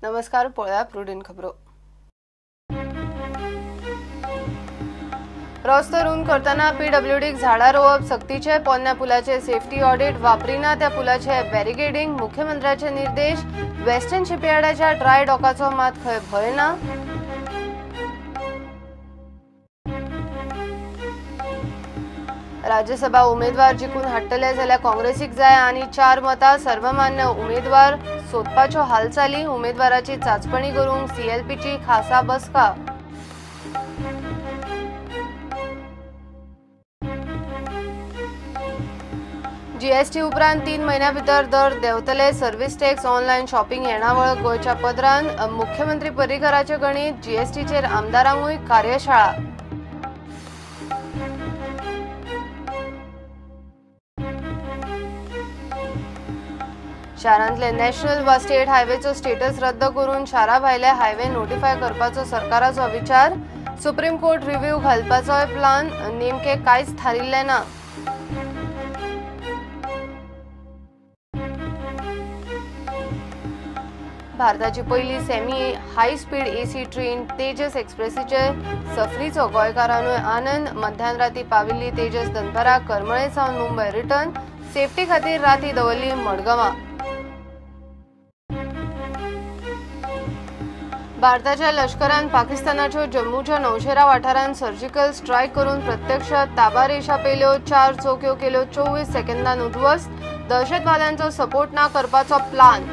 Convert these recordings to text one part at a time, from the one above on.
नमस्कार, पळया प्रुडंट खबरो। रस्तो रूंद करतना पीडब्ल्यूडीक झाडां रोवप सक्तीचे, पोन्न्या पुलाचे सेफ्टी ऑडिट, वापरिना त्या पुलाचे बॅरिगेडिंग, मुख्यमंत्र्याचे निर्देश। वेस्टर्न शिपयार्डाच्या ड्राय डॉकाचो मात खंय भंय ना। राज्यसभा उमेदवार जिखून हाडटले जाल्यार काँग्रेसीक जाय आनी 4 मतां, सर्वमान्य उमेदवार सोदपाच्यो हालचाली, उमेदवाराची चाचपणी करूंक सीएलपीची खासा बसका। जीएसटी उपरांत 3 म्हयन्या भितर दर देंवतले, सर्व्हिस टॅक्स, ऑनलायन शॉपिंग येणावळ गोंयच्या पदरान। मुख्यमंत्री पर्रीकराचें गणीत, जीएसटीचेर आमदारांकूय कार्यशाळा। शारांतले नॅशनल वा स्टेट हायवेचो स्टेटस रद्द करून शारा भायले हायवे नोटिफाय करपाचो सरकाराचो विचार, सुप्रीम कोर्ट रिव्ह्यू घालपाचोय प्लान, नेमके कांयच थारिल्लें ना। भारताची पयली semi high speed AC train Tejas एक्सप्रेसीचे सफरीचो गोंयकारांनूय आनंद। मध्यान राती पाविल्ली तेजस दनपारा करमळे सावन मुंबय रिटर्न, सेफ्टी खातीर राती दवरली मडगांवां। भारताच्या लष्करान पाकिस्तानाच्यो जम्मूच्या नौशेरा वाठारांत सर्जिकल स्ट्रायक करून प्रत्यक्ष ताबा रेशा पेल्यो, 4 चौक्यो केल्यो 24 सेकंदान उद्ध्वस्त, दहशतवाद्यांचो सपोर्ट ना करपाचो प्लान।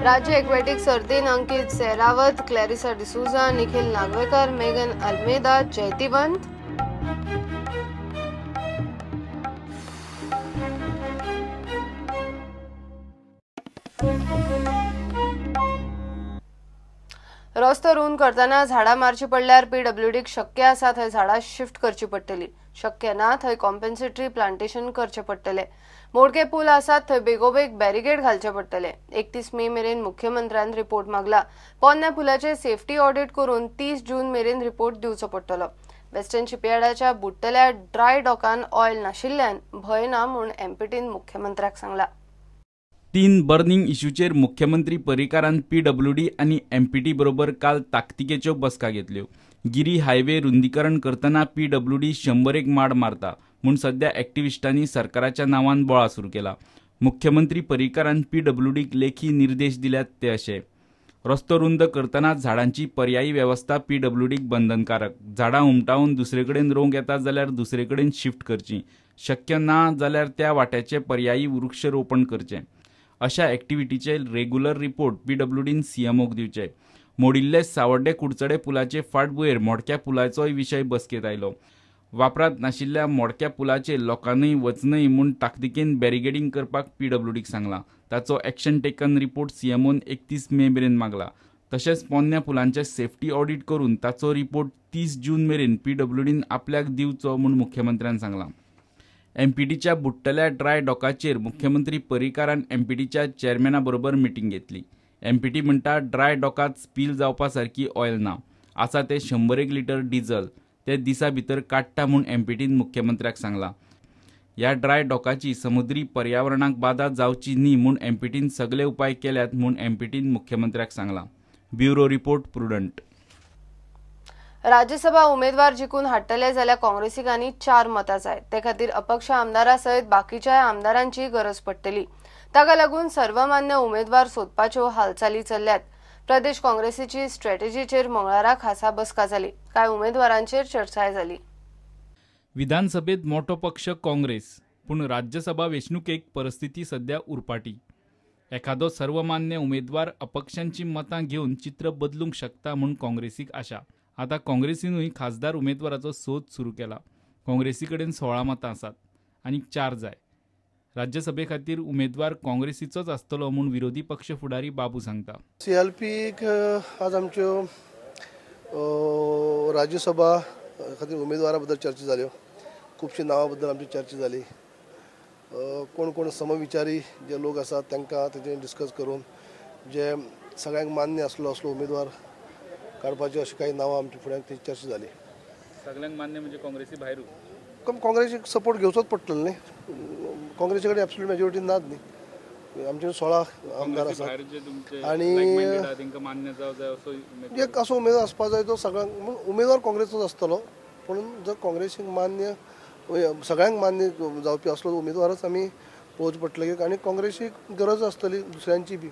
राज्य एक्वेटिक सर्तीन अंकित सेहरावत, क्लॅरिसा डिसुझा, निखिल नागवेकर, मेगन अल्मेदा जैतिवंत। रस्तो रूंद करतना झाडां मारची पडल्यार पीडब्ल्यूडीक शक्य आसा थंय झाडां शिफ्ट करची पडटली, शक्य ना थंय कॉम्पेन्सेटरी प्लांटेशन करचें पडटलें। मोडके पूल आसात थंय बेगोबेग बॅरिगेड घालचे पडटले। 31 मे मेरेन मुख्यमंत्र्यान रिपोर्ट मागला। पोन्न्या पुलाचे सेफ्टी ऑडिट करून 30 जून मेरेन रिपोर्ट दिवचो पडटलो। वेस्टर्न शिपयार्डाच्या बुडटल्या ड्राय डॉकान ऑयल नाशिल्ल्यान भंय ना म्हूण एमपीटीन मुख्यमंत्र्याक सांगला। 3 बर्निंग इश्यूचेर मुख्यमंत्री पर्रीकारान पीडब्ल्यूडी आनी एमपीटी बरोबर काल ताकतिकेच्यो बसका घेतल्यो। गिरी हायवे रुंदीकरण करतना पीडब्ल्यूडी 101 माड मारता म्हूण सध्या एक्टिविस्टांनी सरकाराच्या नांवान बोळा सुरू केला। मुख्यमंत्री पर्रीकारान पीडब्ल्यूडीक लेखी निर्देश दिल्यात ते अशे: रस्तो रुंद करतना झाडांची पर्यायी वेवस्था पीडब्ल्यूडीक बंधनकारक, झाडां हुमटावन दुसरे कडेन रोवंक येता जाल्यार दुसरे कडेन शिफ्ट करची, शक्य ना जाल्यार त्या वाट्याचे पर्यायी वृक्षरोपण करचें। अशा एक्टिविटीचे रेग्युलर रिपोर्ट पीडब्ल्यूडीन सीएमओक दिवचे। मोडिल्ले सावड्डे कुडचडे पुलाचे फाटभुंयेर मोडक्या पुलाचोय विशय बसकेत आयलो। वापरांत नाशिल्ल्या मोडक्या पुलाचेर लोकांनी वचनय म्हूण ताकतिकेन बॅरिगेडींग करपाक पीडब्ल्यूडीक सांगलां। ताचो एक्शन टेकन रिपोर्ट सीएमओन 31 मे मेरेन मागला। तशेंच पोन्न्या पुलांचे सेफ्टी ऑडिट करून ताचो रिपोर्ट 30 जून मेरेन पीडब्ल्यूडीन आपल्याक दिवचो म्हूण मुख्यमंत्र्यान सांगलां। एमपीटीच्या बुडटल्या ड्राय डॉकाचेर मुख्यमंत्री पर्रीकारान एमपीटीच्या चेअरमॅना बरोबर मिटींग घेतली। एमपीटी म्हणटा ड्राय डॉकात स्पील जावपा सारकी ऑयल ना, आसा ते 101 लिटर डिझल ते दिसा भितर काडटा म्हूण एमपीटीन मुख्यमंत्र्याक सांगलां। ह्या ड्राय डॉकाची समुद्री पर्यावरणाक बादा जावची न्ही म्हूण एमपीटीन सगळे उपाय केल्यात म्हूण एमपीटीन मुख्यमंत्र्याक सांगलां। Bureau report, Prudent. Rajya Sabha उमेदवार जिखून हाडटले जाल्यार काँग्रेसीक आनी 4 मतां जाय, ते खातीर अपक्ष आमदारा सयत बाकीच्याय आमदारांची गरज पडटली। ताका लागून सर्वमान्य उमेदवार सोदपाच्यो हालचाली चल्ल्यात। प्रदेश काँग्रेसीची स्ट्रॅटेजीचेर मंगळारा खासा बसका जाली, कांय उमेदवारांचेर चर्चाय जाली। विधानसभेत मोठो पक्ष काँग्रेस, पूण राज्यसभा वेंचणुकेक परिस्थिती सध्या उरपाटी। एखादो सर्वमान्य उमेदवार अपक्षांची मतां घेवन चित्र बदलूंक शकता म्हूण काँग्रेसीक आशा। आतां काँग्रेसीनूय खासदार उमेदवाराचो सोद सुरू केला। काँग्रेसी कडेन 16 मतां आसात आनी 4 जाय। राज्यसभे खातीर उमेदवार काँग्रेसीचोच आसतलो म्हूण विरोधी पक्ष फुडारी बाबू सांगता। सीएलपीक आज आमच्यो राज्यसभा खातीर उमेदवारा बद्दल चर्चा जाल्यो, खुबशे नांवां बद्दल आमची चर्चा जाली। कोण कोण समविचारी जे लोक आसात तांकां तेजें डिस्कस करून जे सगळ्यांक मान्य आसलो असलो उमेदवार काडपाच्यो अशी कांय नांवां आमच्या फुड्यान ती चर्चा जाली। सगळ्यांक मान्य म्हणजे काँग्रेसी भायर काँग्रेसीक सपोर्ट घेवचोच पडटलो न्ही, काँग्रेसी कडेन एब्सोल्यूट मेजॉरिटी नाच न्ही, आमचे 16 आमदार आसात आनी एक असो उमेदवार आसपा जाय तो सगळ्यांक उमेदवार काँग्रेसीचोच आसतलो, पूण जर काँग्रेसीक मान्य सगळ्यांक मान्य जावपी असलो उमेदवारच आमी पळोवचें पडटलें आनी काँग्रेसीक गरज आसतली दुसऱ्यांची बी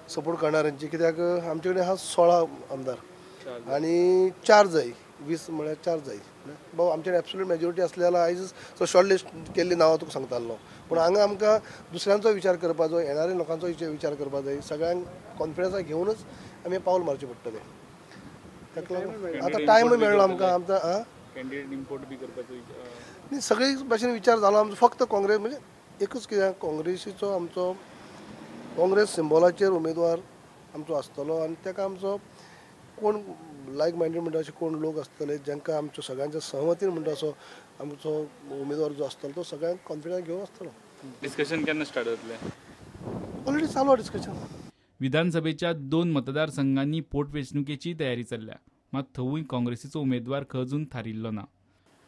सपोर्ट करणाऱ्यांची, कित्याक आमचे कडेन आहा 16 आमदार आनी 4 जाय, 20 म्हळ्यार 4 जाय. बाबा आमचे कडेन एब्सोल्यूट मेजॉरिटी आसली जाल्यार आयज शॉर्ट लिस्ट केल्ली नांवां तुका सांगतालो, पूण हांगा आमकां दुसऱ्यांचो विचार करपाचो, येणाऱ्या लोकांचो विचार करपाक जाय, सगळ्यांक कॉन्फिडन्साक घेवनच आमी पावल मारचें पडटलें. ताका लागून आतां टायमूय मेळ्ळो आमकां आमकां न्ही सगळे भाशेन विचार जालो आमचो. फक्त काँग्रेस म्हणजे एकूच कित्याक काँग्रेसीचो आमचो काँग्रेस सिंबॉलाचेर उमेदवार आमचो आसतलो आनी ताका आमचो कोण लायक मायंडेड म्हणटा अशे कोण लोक आसतले जांकां आमच्यो सगळ्यांच्या सहमतीन म्हणटा असो आमचो उमेदवार जो आसतलो तो सगळ्यांक कॉन्फिडन्स घेवन आसतलो. डिस्कशन केन्ना स्टार्ट जातलें? ऑलरेडी चालू डिस्कशन. विधानसभेच्या 2 मतदारसंघांनी पोटवेंचणुकेची तयारी चल्ल्या, मात थंयूय काँग्रेसीचो उमेदवार अजून थारिल्लो ना.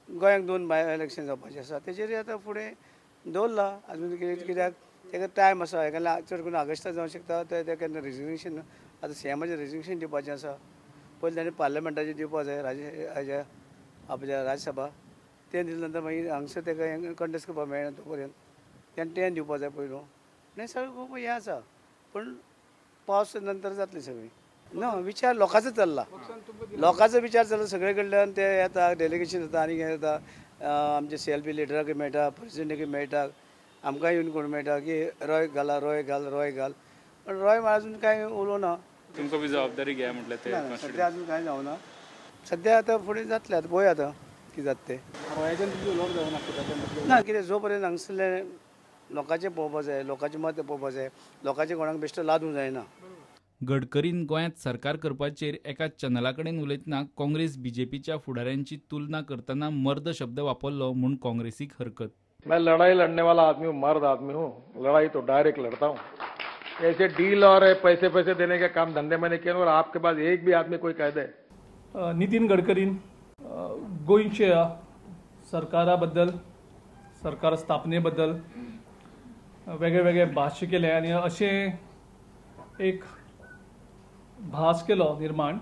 गोंयांक 2 बाय इलेक्शन जावपाचें आसा, तेजेर आतां फुडें दवरला अजून कित्याक ताका टायम आसा. हेका चड करून ऑगस्टाक जावंक शकता, ते केन्ना रेजिग्नेशन आतां सीएमाचें रेजिग्नेशन दिवपाचें आसा, पयलीं ताणें पार्लमेंटाचें दिवपा जाय, राज्य आपल्या राज्यसभा तें दिले नंतर मागीर हांगसर ताका कंटेस्ट करपाक मेळना तो पर्यंत तेणें तें दिवपा जाय पयलू. आनी सगळें खूब हें आसा, पूण पावस नंतर जातली सगळी. ना विचार लोकांचो चल्ला, लोकांचो विचार चल्ला सगळे कडल्यान. ते येता डेलिगेशन येता आनी कितें येता, आमचे CLP लिडराकूय मेळटा, प्रेसिडेंटाकूय मेळटा, आमकांय येवन कोण मेळटा की रोय घाला, रोय घाल, रोय घाल, पण रोय अजून कांय उलोवना. तुमकां बी जबाबदारी घे म्हटलें ते सद्या अजून कांय जावना, सद्या आतां फुडें जातलें, आतां पळोवया आतां कितें जाता तें. ना कितें जो पर्यंत हांगसरलें लोकांचें पळोवपा जाय, लोकांचें मत पळोवपा जाय, लोकांचें कोणाक बेश्टो लादूंक जायना. गडकरीन गोंयांत सरकार करपाचेर एका चॅनला कडेन उलयतना काँग्रेस बीजेपीच्या फुडाऱ्यांची तुलना करतना मर्द शब्द वापरलो म्हूण काँग्रेसीक हरकत. मैं लड़ाई लड़ने वाला आदमी हूँ, मर्द आदमी हूँ, लड़ाई तो डायरेक्ट लड़ता हूँ. ऐसे डील और पैसे पैसे देने के काम धंधे मैंने किए और आपके पास एक भी आदमी कोई कह दे. नितीन गडकरीन गोंयच्या सरकारा बद्दल, सरकार स्थापने बद्दल वेगळे वेगळे भाश्य केले आनी अशें एक भास केलो निर्माण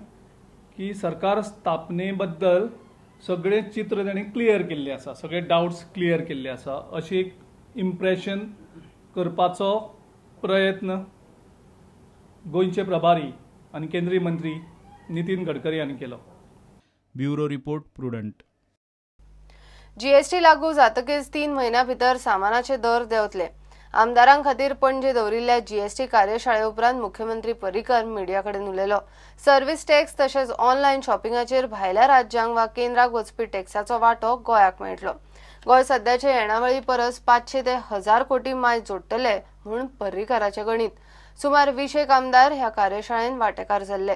की सरकार स्थापने बद्दल सगळें चित्र ताणें क्लियर केल्लें आसा, सगळे डावट्स क्लियर केल्ले आसा, अशें एक इम्प्रेशन करपाचो प्रयत्न गोंयचे प्रभारी आनी केंद्रीय मंत्री नितीन गडकरी हांणी केलो. Bureau report, Prudent. GST लागू जातकीच 3 म्हयन्या भितर सामानाचे दर देंवतले. आमदारां खातीर पणजे दवरिल्ल्या जीएसटी कार्यशाळे उपरांत मुख्यमंत्री पर्रीकर मिडिया कडेन उलयलो. सर्व्हिस टॅक्स तशेंच ऑनलायन शॉपिंगाचेर भायल्या राज्यांक वा केंद्राक वचपी टॅक्साचो वांटो गोंयाक मेळटलो. गोंय सद्याचे येणावळी परस 500 ते 1000 कोटी माय जोडटले म्हूण पर्रीकराचें गणीत. सुमार 20 आमदार ह्या कार्यशाळेन वांटेकार जाल्ले.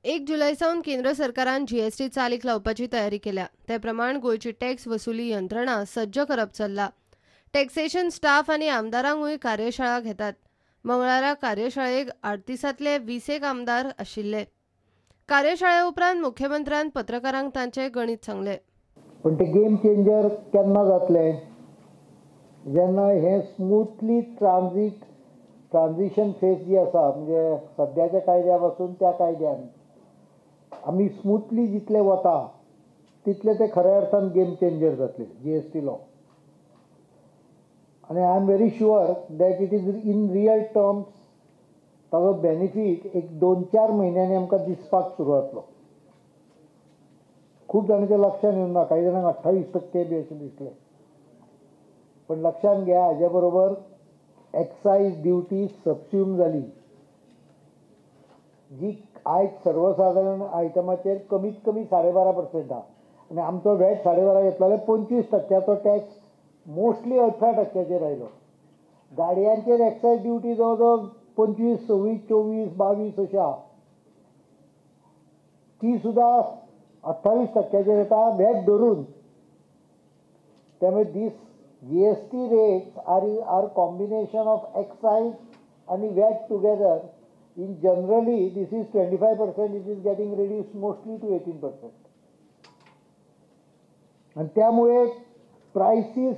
1 जुलय सावन केंद्र सरकारान जीएसटी चालीक लावपाची तयारी केल्या. ते प्रमाण गोंयची टॅक्स वसुली यंत्रणा सज्ज करप चल्ला. टॅक्सेशन स्टाफ आनी आमदारांकूय कार्यशाळा घेतात. मंगळारा कार्यशाळेक 38 20 आमदार आशिल्ले. कार्यशाळे उपरांत मुख्यमंत्र्यान पत्रकारांक तांचे गणीत सांगले. पण ते गेम चेंजर केन्ना जातले, जेन्ना हे स्मूथली ट्रान्झिशन फेज जी आसा, म्हणजे सद्याच्या कायद्या पासून त्या कायद्यान आमी स्मूथली जितले वता तितले ते खऱ्या अर्थान गेम चेंजर जातले जीएसटी लॉ. आनी I am very sure that it is in real terms ताजो बेनिफीट एक 2-4 म्हयन्यांनी आमकां दिसपाक सुरू जातलो. खूब जाणांच्या लक्षान येवना, काही जाणांक 28% बी अशें दिसलें, पण लक्षान घ्या हाज्या बरोबर एक्सायज ड्युटी सबस्यूम जाली, जी आयज सर्वसाधारण आयटमाचेर कमीत कमी 12.5% आहा आनी आमचो व्हॅट 12.5 घेतलो जाल्यार 25%चो टॅक्स मोस्टली 18%चेर आयलो. गाडयांचेर एक्सायज ड्युटी जवळ जवळ 25, 26, 24, 22 अशी आहा, ती सुद्दां 28%चेर येता व्हॅट धरून. त्यामुळे these GST rates are combination of excise आनी VAT together. In generally this is 25%, it is getting reduce mostly to 18%. आनी त्यामुळे prices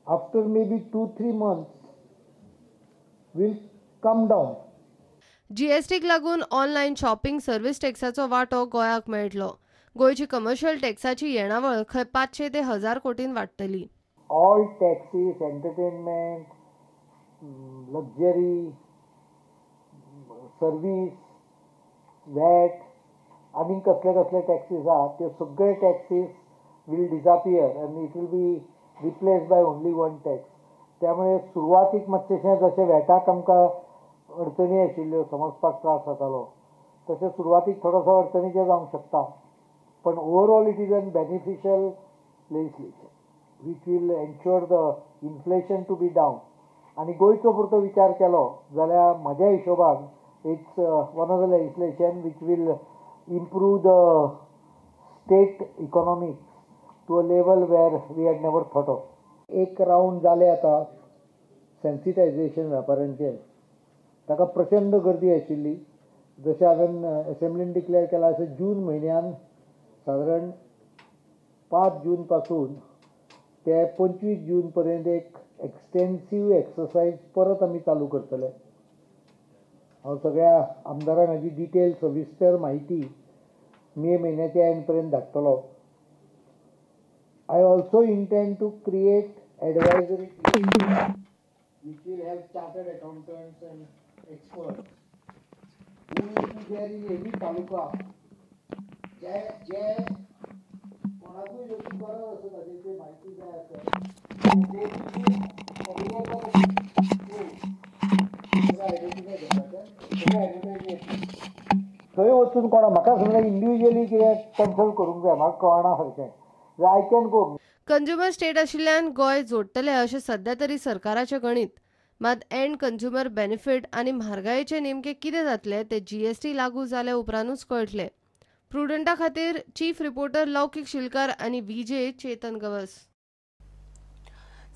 After maybe 2-3 months will come down. जीएसटीक लागून ऑनलायन शॉपिंग सर्व्हिस टॅक्साचो वांटो गोंयाक मेळटलो. गोंयची कमर्शियल टॅक्साची येणावळ खंय 500 ते 1000 कोटीन वाडटली. All taxes, entertainment, luxury, service, VAT आनी कसले कसले टॅक्सीस आहा ते सगळे taxes will disappear and it will be replace by only one tax. त्यामुळे सुरवातीक मातशें जशें वॅटाक आमकां अडचणी आशिल्ल्यो, समजपाक त्रास जातालो, तशें सुरवातीक थोडोसो अडचणीचें जावंक शकता, पण overall it is an beneficial legislation which will ensure the inflation to be down. आनी गोंयचो पुरतो विचार केलो जाल्यार म्हज्या हिशोबान it's one of the legislation which will improve the state economics to a level where we had never thought of. एक round जालें आतां सेन्सिटायझेशन व्यापाऱ्यांचें, ताका प्रचंड गर्दी आशिल्ली. जशें हांवें एसेंब्लीन डिक्लेअर केलां अशें जून म्हयन्यान सादारण 5 जून पासून ते 25 जून पर्यंत एक एक्सटेन्सीव एक्सरसायज परत आमी चालू करतले. हांव सगळ्या आमदारांक हाजी डिटेल सविस्तर म्हायती मे म्हयन्याच्या एंड पर्यंत धाडटलो. I also intend to create advisory team which will have chartered accountants and experts who will be there in every taluka. जे जे कोणाकूय जशी गरज आसा ताची ती म्हायती जाय आसत थंय वचून कोणा म्हाका समजा इंडिविज्युअली कितें कन्सल्ट करूंक जाय, म्हाका कळना सारकें, I can go. Consumer state आशिल्ल्यान गोंय जोडटले अशें सध्या तरी सरकाराचें गणीत. मात एंड कंज्युमर बेनिफीट आनी म्हारगायेचें नेमकें कितें जातलें तें जीएसटी लागू जाले उपरांतूच कळटलें. प्रुडंटा खातीर चीफ रिपोर्टर लौकीक शिलकार आनी विजय चेतन गवस.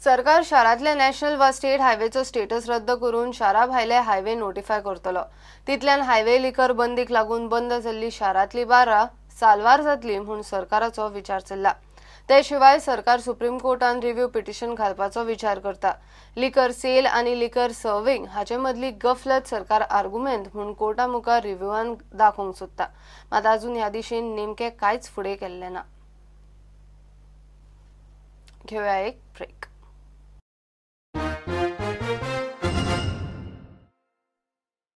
सरकार शारांतले नॅशनल वा स्टेट हायवेचो स्टेटस रद्द करून शारा भायले हायवे नोटिफाय करतलो. तितल्यान हायवे लिकर बंदीक लागून बंद जाल्ली शारांतली बारां साल्वार जातली म्हूण सरकाराचो विचार चल्ला. ते शिवाय सरकार सुप्रीम कोर्टान रिव्ह्यू पिटिशन घालपाचो विचार करता. लिकर सेल आनी लिकर सर्विंग हाचे मदली गफलत सरकार आर्गुमेंत म्हूण कोर्टा मुखार रिव्ह्यूआन दाखोवंक सोदता. मात अजून ह्या दिशेन नेमकें कांयच फुडें केल्लें ना. घेवया एक ब्रेक.